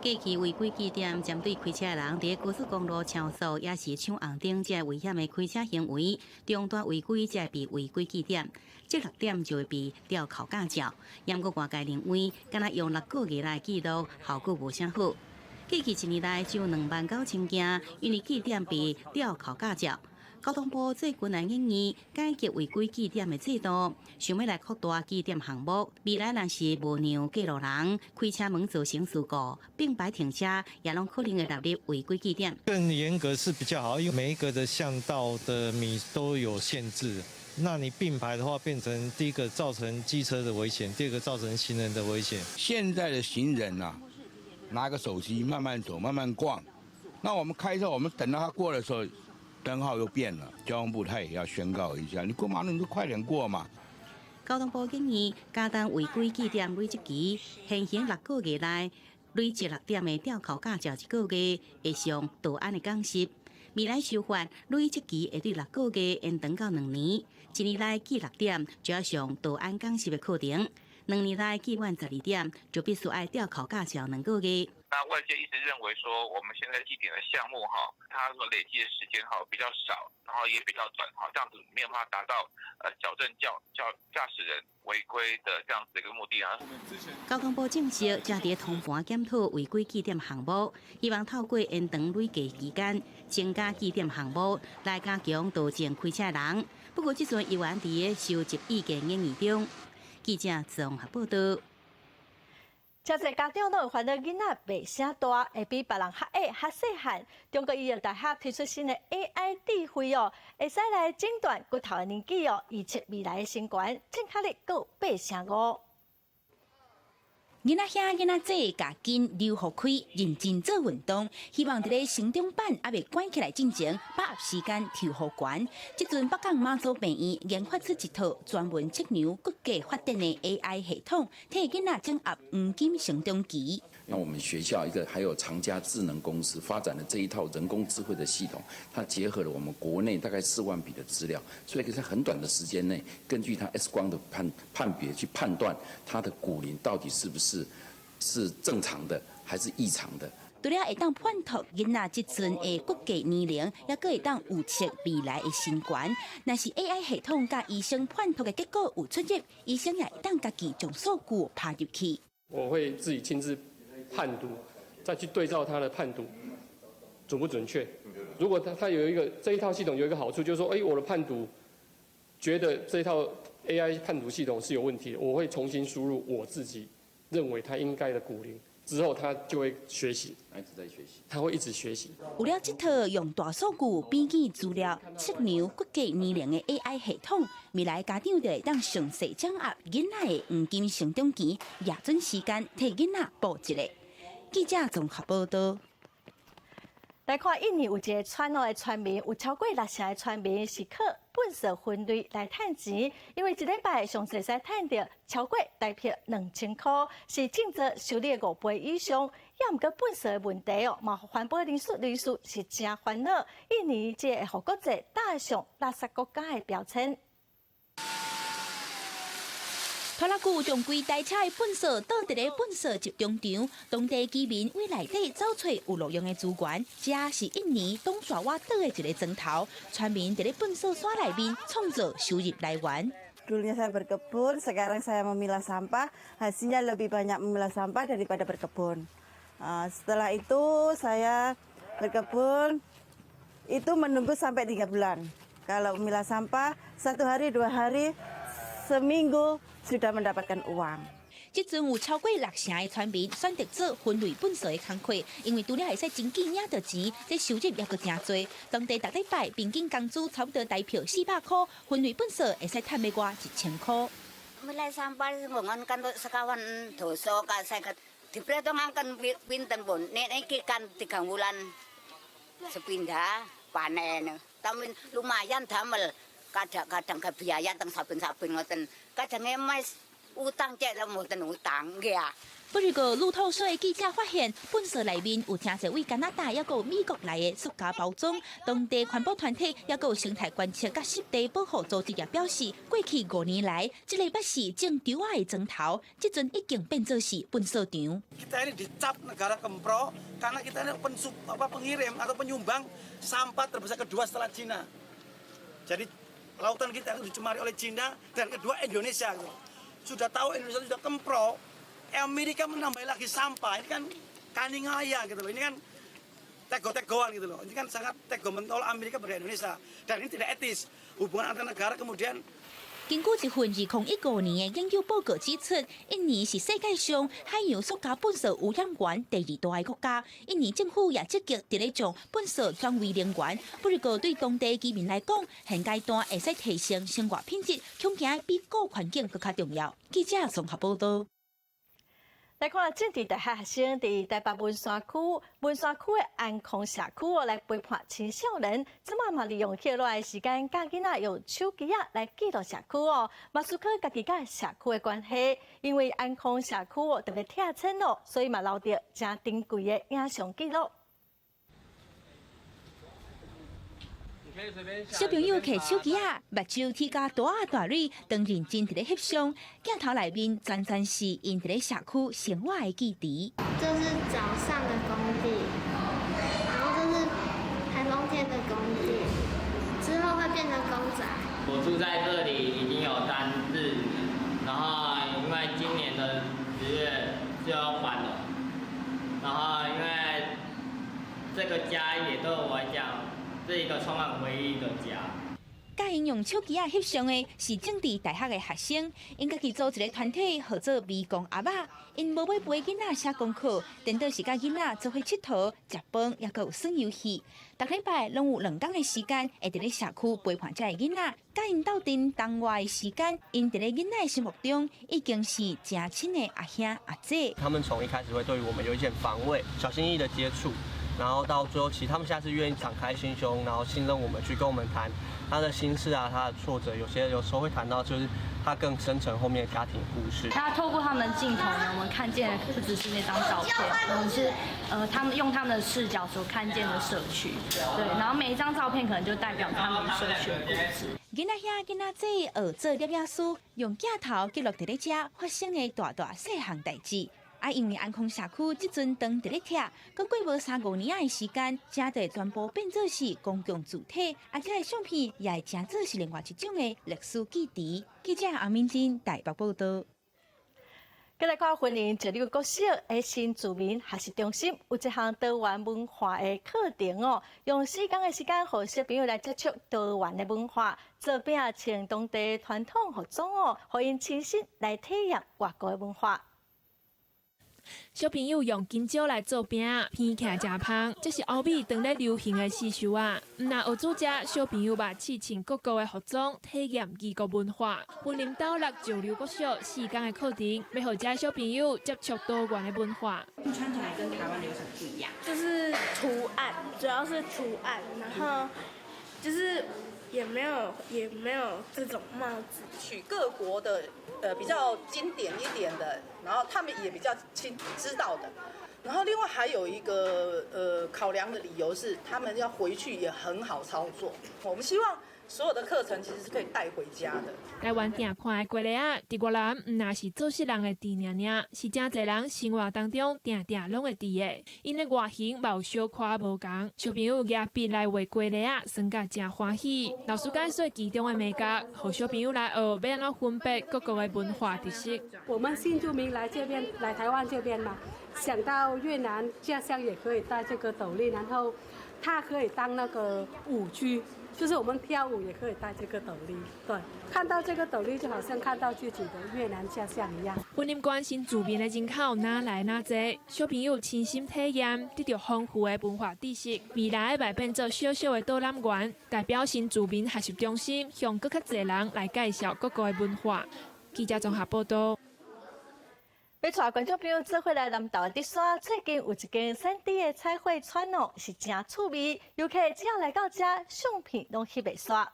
過去違規記點針對開車的人佇高速公路超速，抑是搶紅燈這危險的開車行為，重大違規才會被違規記點，這六點就會被吊考駕照。毋過外界認為，干焦用六個月來記錄，效果無啥好。過去一年來只有29,000件，因為記點被吊考駕照。交通部最近來研議改革違規記點的制度，想欲來擴大記點項目。未來若是無讓過路人開車門造成事故，並排停車也攏可能會納入違規記點。更嚴格是比較好，因為每一個的巷道的米都有限制。那你並排的話，變成第一個造成機車的危險，第二個造成行人的危險。現在的行人啊，拿個手機慢慢走，慢慢逛。那我們開車，我們等到他過的時候，燈號又變了，交通部他也要宣告一下，你過馬路你就快點過嘛。交通部建議加重違規記點累積期，現行六個月內累積六點的吊考駕照一個月，會上道安的講習。未來修法累積期會對六個月延長到2年，一年內記六點就要上道安講習的課程。兩年內記滿12點，就必須愛吊考駕照兩個月。那外界一直認為說，我們現在記點的項目哈，它所累積的時間哈比較少，然後也比較短，哈，這樣子沒有辦法達到矯正駕駛人違規的這樣子一個目的啊。交通部證實，正佇通盤檢討違規記點項目，希望透過延長累計期間，增加記點項目，來加強導正開車人。不過，這陣猶原佇收集意見研議中。記者綜合報道。誠濟家長攏會煩惱囡仔袂聲大，會比別人較矮、較細漢。中國醫藥大學推出新的 AI 智慧哦，會使來診斷骨頭的年紀哦，預測未來的身懸，正確率閣有8成5。囡仔兄、囡仔姊，共筋留予開，認真做運動，希望佇咧成長板猶未懸起來進前，把握時間抽予懸。這陣北港媽祖病院研發出一套專門測量骨骼發展的 AI 系統，替囡仔掌握黃金成長期。那我們學校一個還有長佳智能公司發展的這一套人工智慧的系統，它結合了我們國內大概4萬筆的資料，所以可以在很短的時間內，根據它 X 光的判別去判斷它的骨齡到底是不是是正常的還是異常的。除了會當判讀囡仔這陣的骨骼年齡，猶閣會當預測未來的身懸。若是 AI 系統佮醫生判讀的結果有出入，醫生也會當家己將數據拍入去。我會自己親自判讀，再去對照他的判讀準不準確。如果他有一個這一套系統有一個好處，就是說，哎，我的判讀覺得這一套 AI 判讀系統是有問題的，我會重新輸入我自己認為他應該的骨齡，之後他就會學習，一直在學習，他會一直學習。有了這套用大數據筆記資料測量骨骼年齡的 AI 系統，未來家長就會當詳細掌握囡仔的黃金成長期，抓準時間替囡仔補一下。記者綜合報道。來看印尼有一个村哦的村民，有超過六成的村民是靠糞埽分類來趁錢，因為一禮拜上濟使趁著超過台幣2000箍，是正做收入的5倍以上。猶毋過糞埽的問題哦，嘛環保人士是誠煩惱。印尼這個會予國際打上垃圾國家的標籤。拖拉機將規台車的糞埽倒佇咧糞埽集中場，當地居民對內底走揣有路用的資源。這是印尼東爪哇島的一个莊頭，村民佇咧糞埽山內面創造收入來源。 Dulunya saya berkebun, sekarang saya memilah sampah, hasilnya lebih banyak memilah sampah daripada berkebun. Setelah itu saya berkebun, itu menunggu sampai 3 bulan. Kalau memilah sampah, satu hari, 2 hari, seminggu sudah mendapatkan uang. 這陣有超過六成的村民選擇做分類糞埽的工課，因為除了會使真緊領著錢，這收入猶閣誠濟。當地逐禮拜平均工資差不多台幣400箍，分類糞埽會使趁欲外1000箍。 Milah sampah ngon kan sekawan doso ka seket diperhitungaken pinten pun nek iki kan 3 bulan sepindah panen tapi lumayan damel kadang-kadang ke biaya teng saben-saben ngoten kadang emas utang cek mboten utang nggih ah。不過路透社的記者發現，糞埽內面有誠濟位加拿大猶閣美國來的塑膠包裝。當地環保團體猶閣生態觀測佮濕地保護組織也表示，過去5年來，這个捌是種稻仔的莊頭，這陣已經變做是糞埽場。 Kita ini dicap negara kempro karena kita ini apa, pengirim atau penyumbang sampah terbesar kedua setelah Cina. Jadi lautan kita itu dicemari oleh Cina dan kedua Indonesia. Gitu. Sudah tahu Indonesia sudah kempro, Amerika menambah lagi sampah. Ini kan kaniaya gitu loh. Ini kan tego-tegoan gitu loh. Ini kan sangat tego mentol Amerika pada Indonesia. Dan ini tidak etis. Hubungan antar negara kemudian 根據一份2015年的研究報告指出，印尼是世界上海洋塑膠糞埽污染源第二大的國家。印尼政府也積極佇咧將糞埽轉為能源。不過對當地居民來講，現階段會使提升生活品質，恐驚比顧環境閣較重要。記者綜合報道。來看政治大學學生佇台北文山區，文山區的安康社區哦，來陪伴青少年。這馬嘛利用歇落來時間，教囡仔用手機仔來記錄社區哦，嘛思考家己佮社區的關係。因為安康社區哦特別拆遷咯，所以嘛留著誠珍貴的影像記錄。小朋友提手機仔，目睭鐵佮大仔大蕊，當認真佇咧翕相，鏡頭內面全全是𪜶佇咧社區生活的記憶。這是早上的工地，然後這是颱風天的工地，之後會變成公仔。我住在這裡已經有3、4年，然後因為今年的10月就要搬了，然後因為這個家也對我來講是一個充滿回憶的家。佮𪜶用手機仔翕相的是政治大學的學生，𪜶家己組一個團體，號做迷宮鴨仔。𪜶無欲陪囡仔寫功課，顛倒是佮囡仔做伙𨑨迌、食飯，猶閣有耍遊戲。逐禮拜攏有2工的時間，會佇咧社區陪伴這个囡仔，佮𪜶鬥陣同活的時間，𪜶佇咧囡仔的心目中已經是誠親的阿兄阿姐。他們從一開始會對於我們有一點防衛，小心翼翼的接觸。然後到最後，其實他們現在是願意敞開心胸，然後信任我們去跟我們談他的心事啊，他的挫折，有些有時候會談到就是他更深層後面的家庭故事。那透過他們的鏡頭呢，我們看見的不只是那張照片，我們是他們用他們的視角所看見的社區。對，然後每一張照片可能就代表他們社區的故事。囡仔兄、囡仔姊學做攝影師，用鏡頭記錄佇咧遮發生的大大細項代誌。啊，因為安康社區這陣當佇咧拆，閣過無3、5年仔的時間，遮就會全部變做是公共主體，啊，這个相片也會成做是另外一種的歷史記憶。記者阿敏珍台北報道。繼來看雲林石榴國小的新住民學習中心，有一項多元文化的課程哦，用4工的時間，予小朋友來接觸多元的文化，做餅穿當地傳統服裝哦，予𪜶親身來體驗外國的文化。小朋友用香蕉來做餅，闻起來誠芳，這是歐美當咧流行的刺繡仔。毋但學煮食，小朋友嘛試穿各國的服裝，體驗異國文化。雲林斗六石榴國小4工的課程，欲予遮小朋友接觸多元的文化。穿起來跟台灣的有什麼不一樣？就是圖案，主要是圖案，然後就是也沒有這種帽子。取各國的比較經典一點的，然後他們也比較親知道的。然後另外還有一個考量的理由是，他們要回去也很好操作。我們希望所有的課程其實是可以帶回家的。台灣定看的雞肋仔，佇越南毋但是做穡人的甜膩膩，是誠濟人生活當中定定攏會佇的。𪜶的外形嘛有小可無仝，小朋友舉筆來畫雞肋仔，耍甲誠歡喜。老師解說其中的眉角，予小朋友來學欲按怎分別各國的文化特色。我們新住民來這邊，來台灣這邊嘛，想到越南家鄉也可以戴這個斗笠，然後它可以當那個舞具。就是我們跳舞也可以戴這個斗笠，對，看到這個斗笠就好像看到自己的越南家鄉一樣。雲林縣新住民的人口愈來愈濟，小朋友親身體驗，得著豐富的文化知識，未來會變做小小的導覽員，代表新住民學習中心，向閣較濟人來介紹各國的文化。記者綜合報道。欲帶觀眾朋友做伙來南投德山，最近有一間3D 的彩繪村哦，是誠趣味，遊客只要來到遮，相片攏翕袂煞。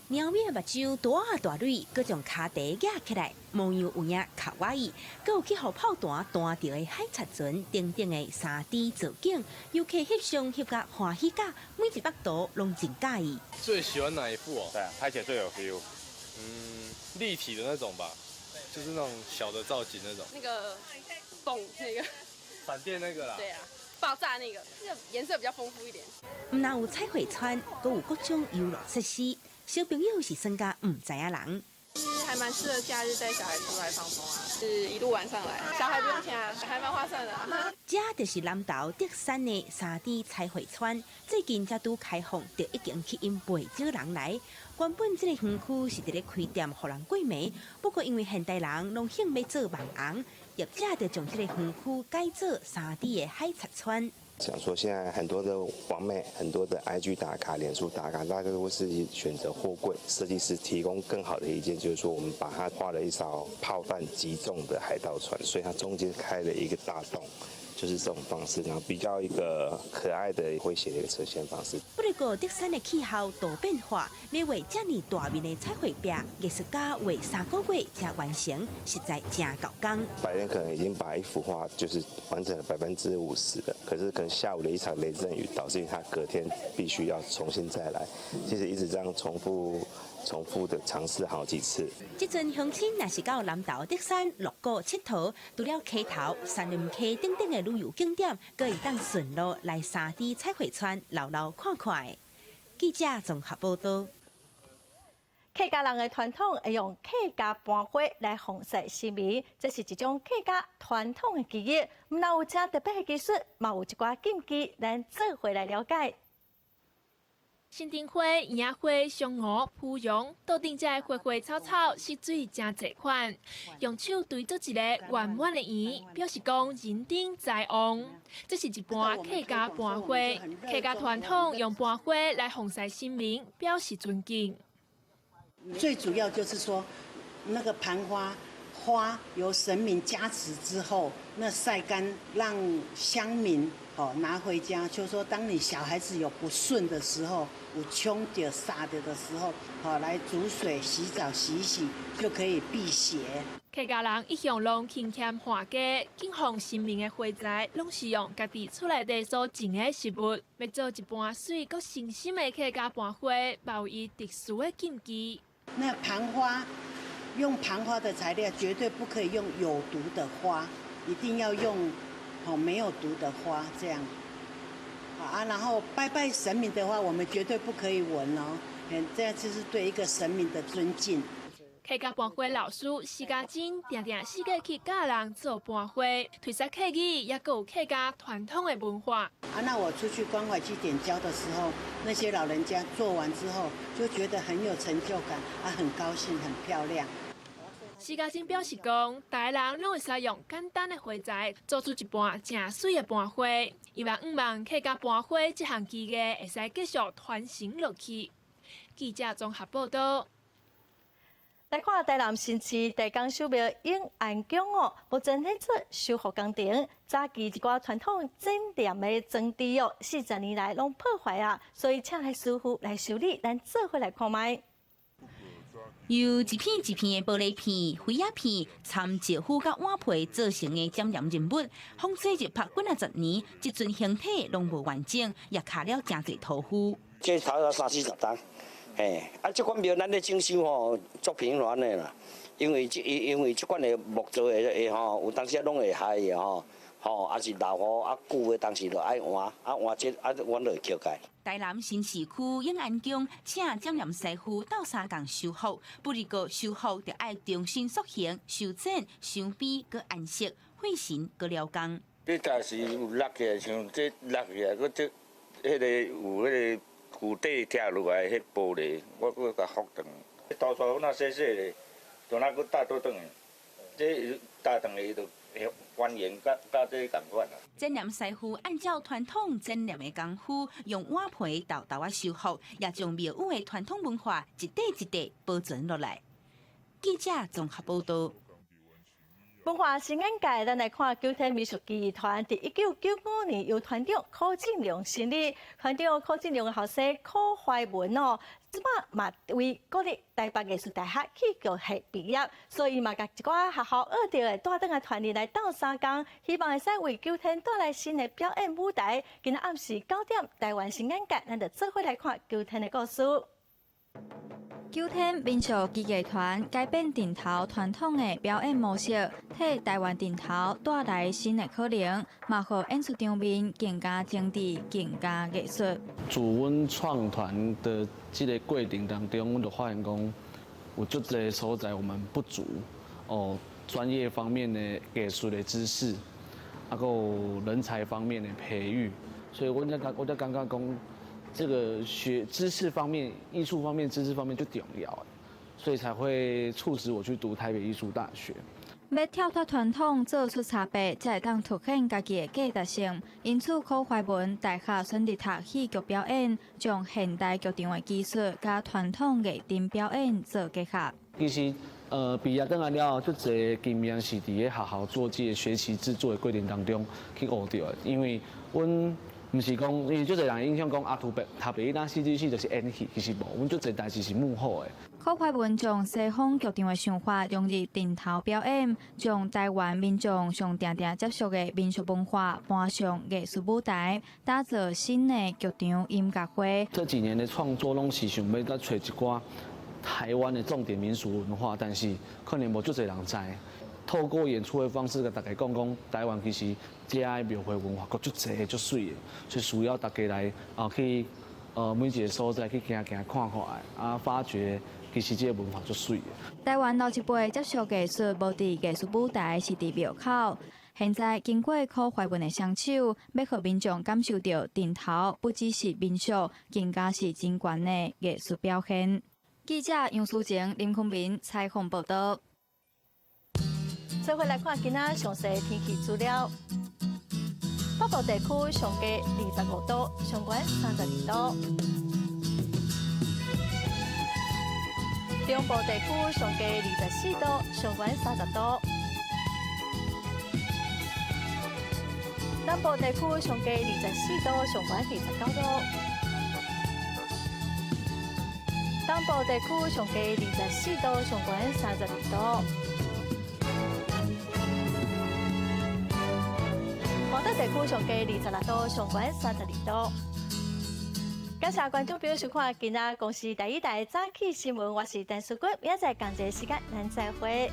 貓咪的目睭大仔大蕊，閣將跤蹄攑起來，模樣有影卡哇伊，閣有去予炮彈彈著的海賊船等等的3D 造景，遊客翕相翕甲歡喜甲，每一幅圖攏真佮意。最喜歡哪一幅哦？對啊，拍起來最有 feel。嗯，立體的那種吧。就是那種小的造景那種，那個嘣，那個閃電那個啦，對啊，爆炸那個，這個顏色比較豐富一點。毋但有彩繪村，閣有各種遊樂設施，小朋友是耍甲毋知影人。還蠻適合假日帶小孩出來放風啊，是一路玩上來，小孩不用錢啊，還蠻划算的。這就是南投德山的3D 彩繪村，最近才拄開放，就已經吸引袂少人來。原本這個園區是佇咧開店，予人過暝，不過因為現代人攏興欲做網紅，業者就將這個園區改做3D 的海賊村。想說現在很多的網美，很多的 IG 打卡、臉書打卡，大家都是選擇貨櫃。設計師提供更好的意見，就是說我們把它畫了一艘炮彈擊中的海盜船，所以它中間開了一個大洞，就是這種方式，然後比較一個可愛的詼諧的一個呈現方式。不過德山的氣候多變化，欲畫遮爾大面的彩繪壁，藝術家畫3個月才完成，實在真猴工。白天可能已經把一幅畫就是完成了50%了，可是可能下午的一場雷陣雨，導致於他隔天必須要重新再來。其實一直這樣重複、重複的嘗試好幾次。這陣鄉親若是到南投德山鹿谷𨑨迌，除了溪頭、山林溪等等的旅遊景點，閣會當順路來三支彩繪村摎摎看看。記者綜合報道。客家人的傳統會用客家盤花來奉祀神明，這是一種客家傳統的技藝。毋但有誠特別的技術，嘛有一寡禁忌，咱做伙來了解。新丁花、櫻花、香芋、芙蓉，桌頂這花花草草，色水誠濟款。用手堆做一個圓滿的圓，表示講人丁財旺。這是一盤客家盤花，客家傳統用盤花來奉祀神明，表示尊敬。最主要就是說，那個盤花花由神明加持之後，那曬乾，讓鄉民哦拿回家。就是說，當你小孩子有不順的時候，有衝著煞著的時候，好來煮水洗澡洗一洗，就可以辟邪。客家人一向攏勤儉看家，敬奉神明的花材，攏是用家己厝內底所種的食物。欲做一盤媠閣誠心的客家盤花，嘛有伊特殊的禁忌。那盤花用盤花的材料，絕對不可以用有毒的花，一定要用哦沒有毒的花這樣。啊，然後拜拜神明的話，我們絕對不可以聞哦，嗯，這樣就是對一個神明的尊敬。客家盤花老師施家珍，定定四界去教人做盤花，推廣客語，也閣有客家傳統的文化。啊，那我出去關懷據點教的時候，那些老人家做完之後，就覺得很有成就感，啊，很高興，很漂亮。施家珍表示講，逐个人攏會使用簡單的花材，做出一盤誠媠的盤花。伊嘛向望客家盤花這項技藝會使繼續傳承落去。記者綜合報道。來看台南新市地江守廟永安宮哦，目前咧做修復工程，早期一寡傳統剪黏的裝置哦，40年來攏破壞啊，所以請來師傅來修理，咱做伙來看覓。由一片一片的玻璃片、花仔片、摻石粉佮碗皮做成的剪黏人物，風吹日曝幾若十年，這尊形體攏無完整，也卡了誠濟塗灰。這差不多三四十擔。嘿，啊，這款廟咱咧整修吼，足頻繁的啦，因為這款的木做的的吼，有當時攏會害的吼，吼，啊是落雨啊久的當時就愛換，啊換這啊，阮就會扣蓋。台南新市區永安宮請剪黏師傅鬥相共修復，不過修復著愛重新塑形、修剪、鑲邊、閣安色、費神閣了工。這但是有落起來，像這落起來，閣這彼個有彼個。舊底拆落來彼玻璃，我閣共復轉。塗刷粉仔洗洗咧，就若閣搭倒轉來，這搭轉來就會還原佮佮這仝款啦。剪黏師傅按照傳統剪黏的功夫，用碗皮沓沓仔修復，也將廟宇的傳統文化一塊一塊保存落來。記者綜合報道。文化新眼界，咱來看九天民俗技藝團，佇1995年由團長柯進良成立，團長柯進良的後生柯懷文哦，這擺嘛為國立台北藝術大學戲劇系畢業，所以嘛共一寡學校學著的帶轉來團裡來鬥相共，希望會使為九天帶來新的表演舞台。今仔暗時9點，台灣新眼界，咱就做伙來看九天的故事。九天民俗技藝團改變陣頭傳統的表演模式，替台灣陣頭帶來新的可能，嘛予演出場面更加精緻、更加藝術。自阮創團的這个過程當中，阮就發現講，有足濟所在我們不足哦，專業方面的藝術的知識，啊，閣有人才方面的培育，所以我才感覺講。這個學知識方面、藝術方面、知識方面就重要，所以才會促使我去讀台北藝術大學。欲跳脫傳統，做出差別，才會當凸顯家己的價值性。因此，柯懷文大學選擇讀戲劇表演，將現代劇場的技術佮傳統藝陣表演做結合。其實畢業轉來了後，足濟經驗是佇咧學校做這个學習製作的過程當中去學著的。因為阮毋是講，因為足濟人印象講啊，讀北藝大戲劇系就是演戲，其實無，阮足濟代誌是幕後的。柯懷文將西方劇場的想法融入陣頭表演，將台灣民眾上定定接觸的民俗文化搬上藝術舞台，打造新的劇場音樂會。這幾年的創作攏是想欲閣揣一寡台灣的重點民俗文化，但是可能無足濟人知。透過演出的方式，共大家講講台灣其實遮的廟會文化閣足濟足媠的，所以需要大家來啊去每一個所在去行行看看啊，發掘其實這个文化足媠的。台灣老一輩接受藝術，無佇藝術舞台，是佇廟口。現在經過柯懷文的雙手，欲予民眾感受著陣頭不只是民俗，更加是真懸的藝術表現。記者楊淑靜、林坤明採訪報導。最後來看今仔詳細天氣資料。北部地區上低25度，上懸32度。中部地區上低24度，上懸30度。南部地區上低24度，上懸29度。東部地區上低24度，上懸32度。華東地區上低26度，上懸32度。感謝觀眾朋友收看今仔公視第一台早起新聞，我是陳淑君，明仔載仝一个時間，咱再會。